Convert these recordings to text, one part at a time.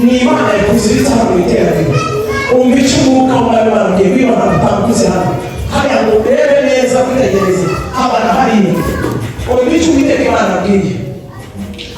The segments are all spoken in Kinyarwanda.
Ni Imana yakuziritse hano mu iteraniro. Umva icyo umwuka w'Umwami barambwiye, wiba ntabwo utamukuze hano hariya ngo urebe neza, kwitegereze habana hariya. Umva icyo Uwiteka Imana abwiye: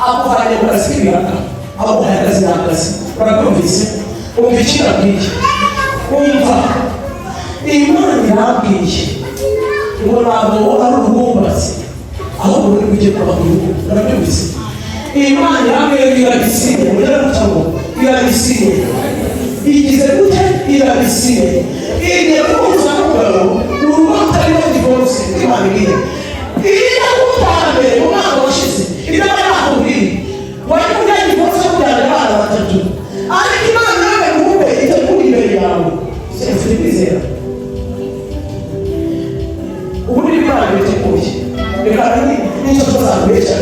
akuvanye mu kazi k'ibiraka, abaguhaye akazi ni akazi. Urabyumvise? Umva icyo irabwiye. Umva, Imana irambwiye ngo ntabwo ari urwubatse, ahubwo uri kugiye kubaka urugo. Urabyumvise? Imana irambwiye ngo irabisinye. Mugera gutya ngo irabisinye. Igize gute? Irabisinye. Igiye kuguhuza n'umugabo, urugo rutarimo divorce. Imana ibwiye iyo kugutwara mbere mu mwaka washize, ibyo bari bakubwiye, wari kurya divorce yo kubyara abana batatu, ariko Imana nawe ngube itegura imbere yawe. Ufite kwizera? Ubundi Imana biteguye. Reka n'icyo tuzakubeshya,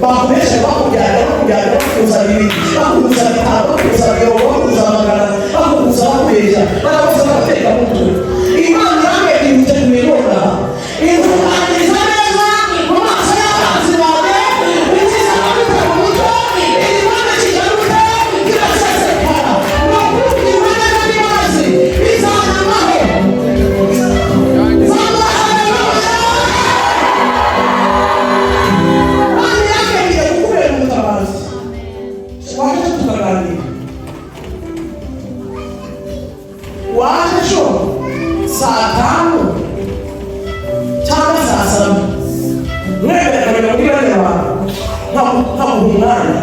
bakubeshya, bakujyana, bakujyana, bakuguza 2, bakuguza 5, bakuguza 50, bakuguza 100, bakuguza, bakubeshya, barabuza, bagateka mutwe. Imana irambwira iteguye nonaha, intunganyiriza neza mu maso y'abanzi bawe, ikiza amavuta mu mutwe, igikombe kigarutse kirasesekara, ngo kugirwa neza n'imbabazi bizanamaho. Zamura haleluya! Imana yambwiye kukubera umutabazi. Waje tukaganira, waje ejo saa 5 cyangwa saa 7, mwemera kujya muri bariya bantu, nkaguha umwanya,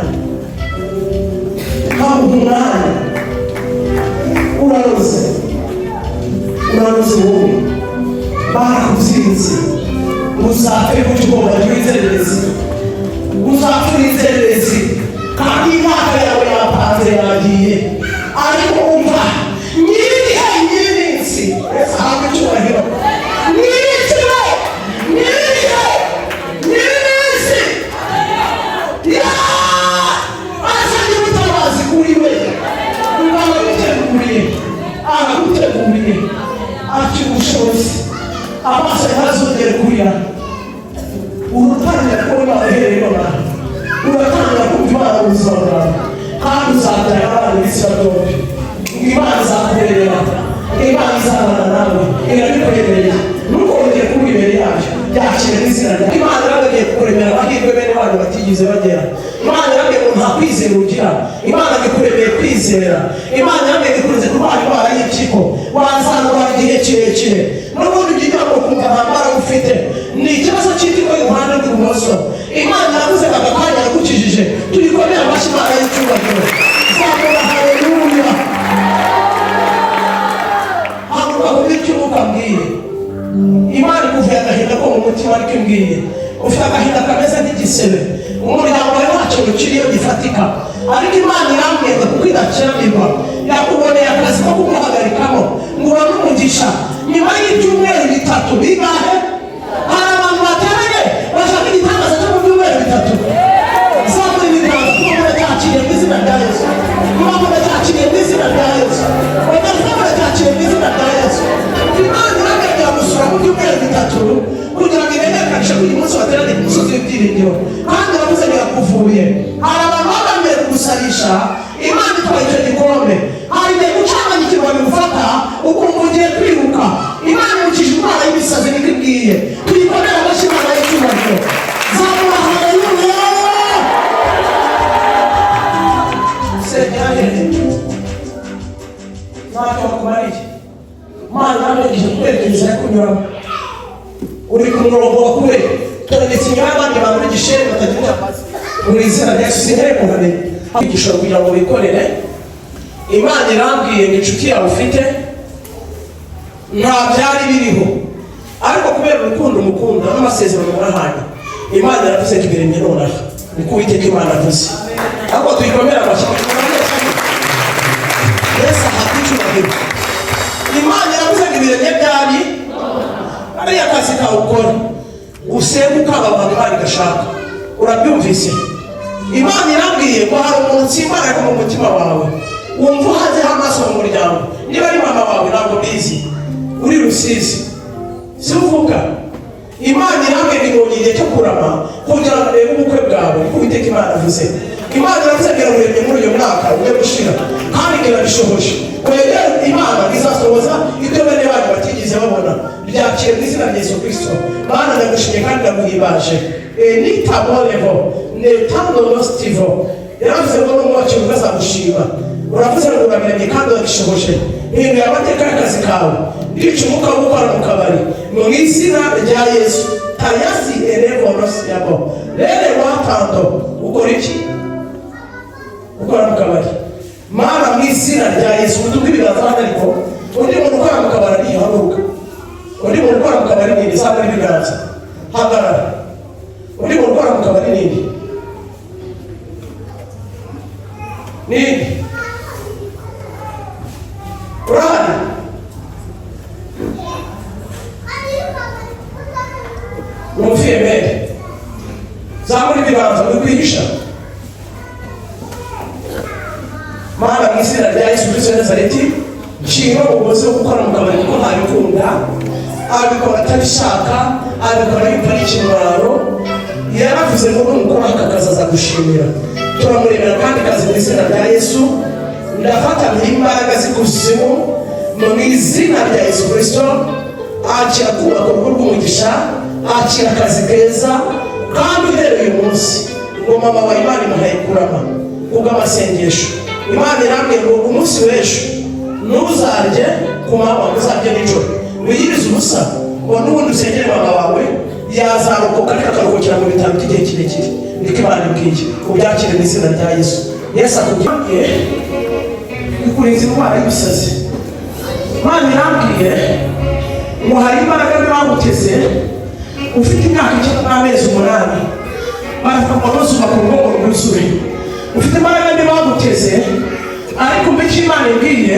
nkaguha umwanya. Uraruze, uraruze wowe, barakuzinze uzapfe gutyo, ugomba kuba inzererezi, uzapfa uri inzererezi, kandi imyaka yawe yapanze yagiye. Ariko umva, nyiribihe, nyiriminsi, ahabwa icyubahiro. Nyir'ikiro, nyiribihe, nyiriminsi azanye ubutabazi kuri we. Araguteguriye, araguteguriye, afite ubushobozi. Amaso ntazongere kurira. Uratangira kubona Imana uhereye nonaha, uratangira kumva Imana mu buzima bwawe, kandi uzabyara abana iminsi byombi. Imana izakurerera, Imana izabana nawe, irabikwemereye. Ntukongere kuba imbere yayo, byakire n'izina rya Imana. Irabagiye kukuremera amahirwe bene wanyu batigeze bagera. Imana irabwiye ngo nta kwizera ugira, Imana ikuremeye kwizera. Imana irabwiye ngo ikunze kurwara indwara y'impyiko, wazarwara igihe kirekire, n'ubundi ugira ngo kumva nta mbaraga ufite. Ni ikibazo cy'impyiko y'uruhande rw'ibumoso. Imana iravuze ngo aka kanya yaragukijije. Tuyikomere amashyi Imana y'icyubahiro. Zamura haleluya! Haguruka ku icyo Umwuka ambwiye. Imana ikuvuye agahinda ko mu mutima, ariko imbwiye ufite agahinda kameze nk'igisebe. Umuryango wawe nta kintu kiriyo gifatika, ariko Imana irambwira kuko idakiranirwa, yakuboneye akazi ko kuguhagarikamo ngo ubone umugisha nyuma y'ibyumweru 3. Bingahe? Hari abantu bateranye bashaka igitangaza cyo mu byumweru 3. Zamura ibiganza kuba muracyakiriye mu izina rya Yesu, kuba muracyakiriye mu izina rya Yesu, kuba muracyakiriye mu izina rya Yesu. Imana irambwira gusura mu byumweru 3 kugira ngo imenyekanishe ko uyu munsi wateraniye ku musozi w'ibyiringiro, kandi iravuze ngo irakuvuye. Hari abantu bagambiriye kugusarisha, Imana itwaye icyo gikombe. Hari igihe gucanganyikirwa bigufata, ukumva ugiye kwiruka. Imana imukije indwara y'ibisazi, niko ibwiye. Tuyikomere amashyi Imana y'icyubahiro. Zamura haleluya! Sengera hehe? Ntacyo bakumariye. Imana irambwira kukwereka inzira yo kunyuramo. Uri ku murongo wa kure, turagetse inyuma y'abandi bantu b'igisheri batagira amazi. Mu izina rya Yesu, sintere kuhamenya igishoro kugira ngo wikorere. Imana irambwiye ngo inshuti yawe ufite nta byari biriho, ariko kubera urukundo umukunda n'amasezerano murahanye, Imana iravuze ngo ibiremye nonaha. Niko Uwiteka Imana avuze. Ariko tuyikomere amashyi. Yesu ahabwa icyubahiro. Imana iravuze ngo ibiremye byari ariya kazi kawe ukora, usenge ukababara, Imana igashaka. Urabyumvise? Imana irambwiye ngo hari umuntu utsimbaraye mu mutima wawe, wumva uhazeho amaso mu muryango. Niba ari mama wawe, ntabwo mbizi, uri Rusizi si uvuga. Imana irambwiye ngo ibonye igihe cyo kurama kugira ngo urebe ubukwe bwawe. Niko Uwiteka Imana avuze. Imana iravuze ngo iraruremye muri uyu mwaka ujye gushira, kandi irabishoboje. Kwegera Imana izasohoza ibyo bene banyu batigeze babona. Byakire mu izina rya Yesu Kristo. Mana, ndagushimye kandi ndaguhimbaje. Nitaborevo netandorostivo yaravuze ngo n'umwakira ukazagushima. Uravuze ngo urabiremye kandi urabishoboje. Hinduye amateka y'akazi kawe, ndica umwuka wo gukora mu kabari mu izina rya Yesu. Tayasi erevorosiyabo rere watando. Ukora iki? Ukora mu kabari. Mana, mu izina rya Yesu, utuge ibiganza hano. Ariko undi muntu ukora mu kabari ariyo, haguruka. Undi muntu ukora mu kabari nini, zamura ibiganza, hagarara. Undi muntu ukora mu kabari nini nini, urahari? Ni umufiyemeri, zamura ibiganza, uri kwihisha. Mana, mu izina rya Yesu Kristo wa Nazareti, nshinga umugozi wo gukora mu kabari, kuko ntabikunda, abikora atabishaka, abikora yumva ari ikimwaro. Yaravuze ngo numukora aka kazi azagushimira. Turamuremera kandi kazi mu izina rya Yesu. Ndafata imbaraga z'ikuzimu mu izina rya Yesu Kristo. Akira kubaka urugo rw'umugisha, akira akazi keza. Kandi uhereye uyu munsi ngo mama wa Imana imuhaye kurama kubw'amasengesho. Imana irambwiye ngo umunsi w'ejo ntuzarye ku manywa, uzarye nijoro, wiyirize ubusa, ngo n'ubundi usengere mama wawe, yazarokoka ariko akarokokera mu bitaro by'igihe kirekire. Niko Imana ibwiye. Ubyakire mu izina rya Yesu. Yesu akubwiye ikurinze indwara y'ibisazi. Imana irambwiye ngo hari imbaraga mbi baguteze ufite imyaka 9 n'amezi 8, baravuga ngo ntuzubake urugo ngo rwuzure. Ufite imbaraga mbi baguteze, ariko umva icyo Imana ibwiye.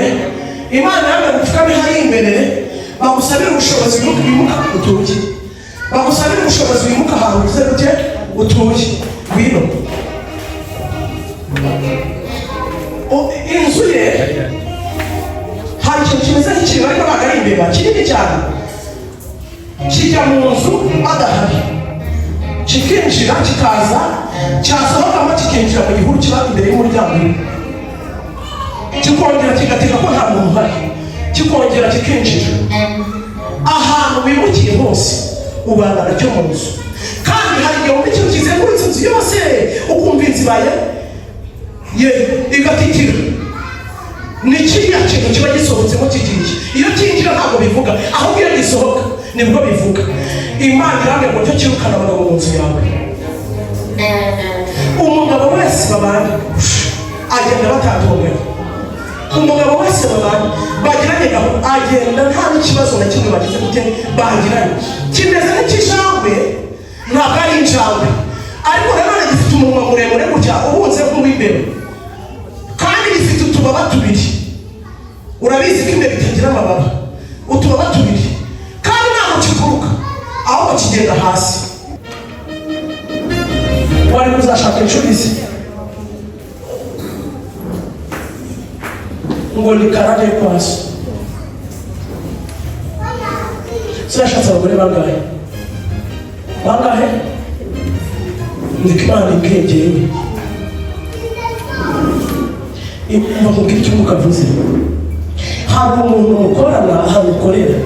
Imana yambaye gupfukama hariya imbere, bagusabira ubushobozi wimuka utuye, bagusabira ubushobozi wimuka ahantu ugize gute utuye. Ngwino. Inzu ye hari ikintu kimeze nk'ikintu, ariko ntabwo ari imbeba, kinini cyane, kijya mu nzu badahari, kikinjira, kikaza, cyasohokamo kikinjira mu gihuru kiba imbere y'umuryango, kikongera kigateka ko nta muntu uhari, kikongera kikinjira. Ahantu wimukiye hose ubana nacyo mu nzu. Kandi hari igihe wumva ikintu kizengurutse inzu yose, ukumva inzu ibaye ye igatikira. Ni kiriya kintu kiba gisohotsemo kigiye. Iyo cyinjira ntabwo bivuga, ahubwo iyo gisohoka nibwo bivuga. Imana irambwira ngo cyo kirukana abagabo mu nzu yawe. Umugabo wese babana agenda batatonganye, umugabo wese babana bagiranye gahunda agenda nta n'ikibazo na kimwe bagize gute bagiranye. Kimeze nk'ikijangwe, ntabwo ari injangwe, ariko nanone gifite umunwa muremure gutya ubunze nk'uw'imbeba, kandi gifite utubaba tubiri. Urabizi ko imbeba itagira amababa. Utubaba tubiri, kandi ntabwo kiguruka, ahubwo kigenda hasi. Wari kuzashaka inshuti ze ngo ni karate kwaso. So yashatse abagore bangahe? Bangahe? Niko Imana ibwiye jyewe. Imva nkubwire icyo Umwuka avuze. Hari umuntu mukorana ahantu ukorera,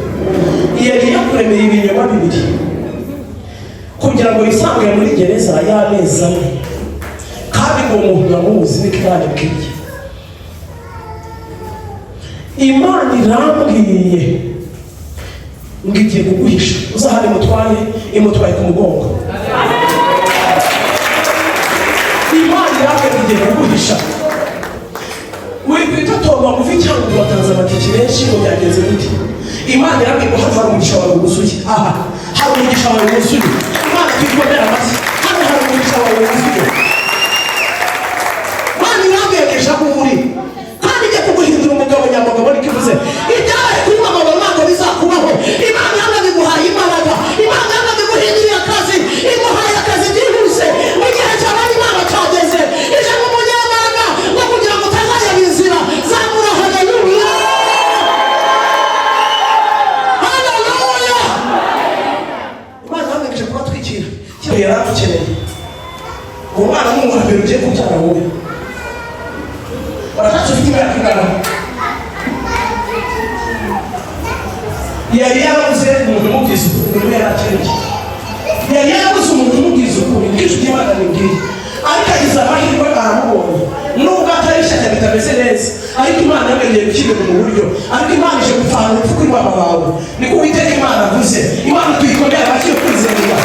yagiye kuremera ibinyoma bibiri kugira ngo yisange muri gereza y'amezi 4, kandi uwo muntu uramuzi. Niko Imana ibwiye. Imana irambwiye ngo igiye kuguhisha, uzahari imutwaye, imutwaye ku mugongo. Imana irambwiye ngo igiye kuguhisha. Wikwita tomba muvi cyangwa ngo watanze amatike menshi ngo byagenze gute. Imana irambwiye ngo hano hari umugisha wawe wuzuye, aha hari umugisha wawe wuzuye. Imana tuyikomere amashyi. Hano hari umugisha wawe wuzuye. Imana irambwiye ngo ejo aho uri, kandi ijya kuguhindura umugabo nyamugabo. Niko ivuze. Ibyabaye kuri mama wawe ntabwo bizakubaho. Imana irambwiye iguhaye imbaraga, Imana irambwiye iguhinduriye akazi, imuhaye akazi byihuse mu gihe cyawe. Imana cyageze ije mu munyembaraga ngo kugira ngo utazajya inzira. Zamura haleluya, haleluya. Imana irambwiye kubatwikira, yari adukeneye. Uwo mwana Warashatse ufite imyaka ingana? Yari yarabuze umuntu umubwiza ukuri. Yari yarakeneye, yari yarabuze umuntu umubwiza ukuri. Ijwi ry'Imana rimbwiye, ariko agize amahirwe aramubonye, nubwo atari ishyaka bitameze neza, ariko Imana yamenyeye gushyira mu buryo. Ariko Imana ije gupfana urupfu kuri mama wawe, niko Uwiteka Imana avuze. Imana tuyikomere amashyi yo kwizerwa.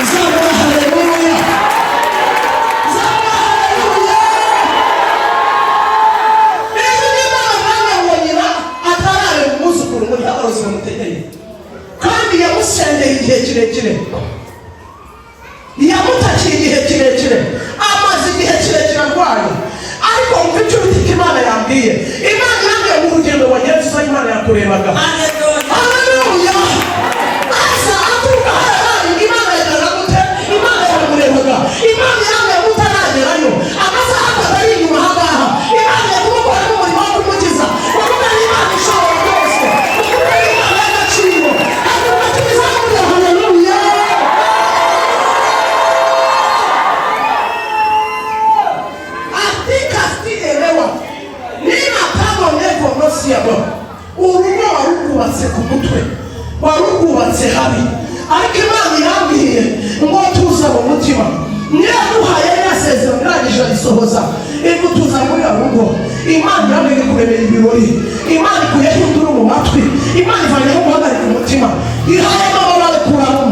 Zamura haleluya, zamura haleluya. Ijwi ry'Imana, mwana wa nyina atarareba umwuzukuru ngo ntihabarozi bamutegeye, kandi yamusengeye igihe kirekire, yamutakiye igihe kirekire, amaze igihe kirekire arwaye. Ariko wumva icyo Uwiteka Imana yambwiye. Imana yambwiye mu rugendo wagenze uza, Imana yakurebaga. Haleluya! Aza aturuka hariya, Imana yageraga gute? Imana yamurebaga. Imana yambwiye ngo utaragerayo, amasaha atatu ari inyuma ahangaha, Imana yakumukoramo umurimo wo kumukiza. Kuko ari Imana ishobora byose, kuko ari Imana y'agaciro. Hanyuma tubizamurira haleluya. Atikasti elewa niba tabonye vonosiyabo. Urugo warurwubatse ku mutwe, warurwubatse habi, ariko Imana irambwiye ngo tuza mu mutima. Niyo yaguhaye ririya sezerano, irangije arisohoza, igutuza muri uru rugo. Imana irambwiye kuremera ibirori. Imana ikuyeho induru mu matwi, Imana ivanyeho guhagarika umutima, ihaye mama bawe kuramo.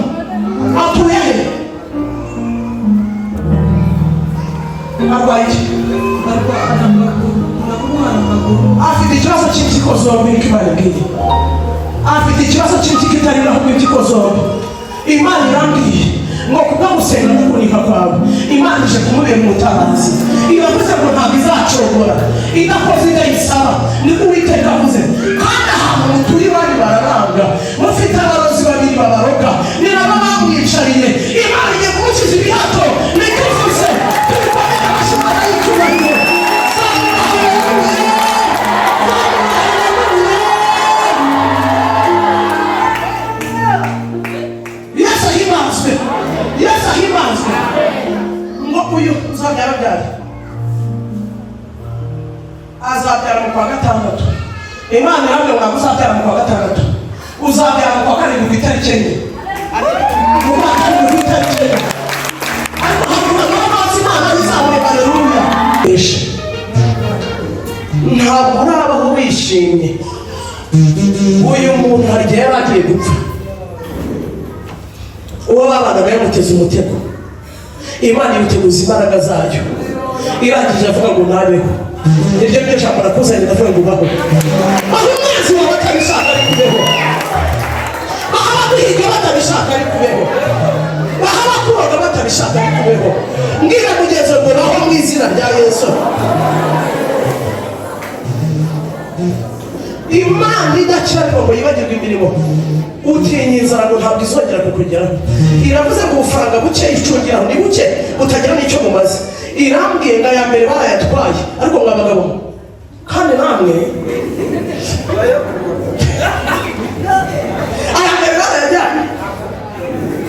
Atuye he? Arwaye iki? Arwara amaguru, ararwara amaguru. Afite ikibazo cy'impyiko zombi, niko Imana ibwiye. Afite ikibazo cy'impyiko itari naho impyiko zombi. Imana irambwiye ngo kubwo gusenga no kunika kwawe, Imana ije kumubera umutabazi. Iravuze ngo ntabwo izacogora idakoze ibyo ayisaba, niko Uwiteka avuze. Kandi ahantu mutuye iwanyu bararanga, mufite abarozi babiri babaroga, ni nabo bamwicariye. Imana igiye kumukiza ibihato, niko ivuze. Tubikomere amashyi Imana y'icyubahiro. Zamura haleluya, zamura haleluya. Yesu ahimbazwe, Yesu ahimbazwe. Ngo uyu uzabyara byari azabyara mu kwa gatandatu. Imana irambwira ngo ntabwo uzabyara mu kwa gatandatu, uzabyara mu kwa karindwi ku itariki 4, mu kwa karindwi ku itariki 4. Ariko havuga ngo amazi Imana izamure. Haleluya! Ntabwo urabaho wishimye. Uyu muntu hari igihe yari agiye gupfa, uwo babanaga yamuteze umutego. Imana iwuteguza imbaraga zayo, irangije avuga ngo nabeho. Niryo ryo jambo nakuzanye, ndavuga ngo ubaho. Aho umwanzi wawe atabishaka ari kubeho, aho abaguhiga batabishaka ari kubeho, aho abakuroga batabishaka ari kubeho. Mbwira mugenzi ngo baho mu izina rya Yesu. Imana idakira ariko ngo yibagirwe imirimo. Utinya inzara ngo ntabwo izongera kukugeraho. Iravuze ngo ubufaranga buke icungiraho ni buke butagira n'icyo bumaze. Irambwiye ngo aya mbere barayatwaye, ariko ngo abagabo kandi namwe aya mbere barayajyanye.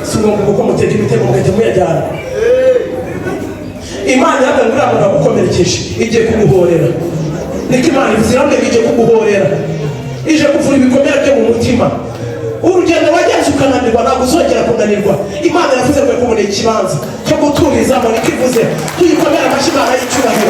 Si ngombwa kuko mutega imitego mugahita muyajyana. Imana irambwira ngo uriya muntu wagukomerekeje igiye kuguhorera, niko Imana ivuze. Irambwira ngo igiye kuguhorera, ije kuvura ibikomere byo mu mutima. Urugendo wagenze ukananirwa, ntabwo uzongera kunanirwa. Imana yavuze ngo yakuboneye ikibanza cyo guturizamo, niko ivuze. Tuyikomere amashyi Imana y'icyubahiro.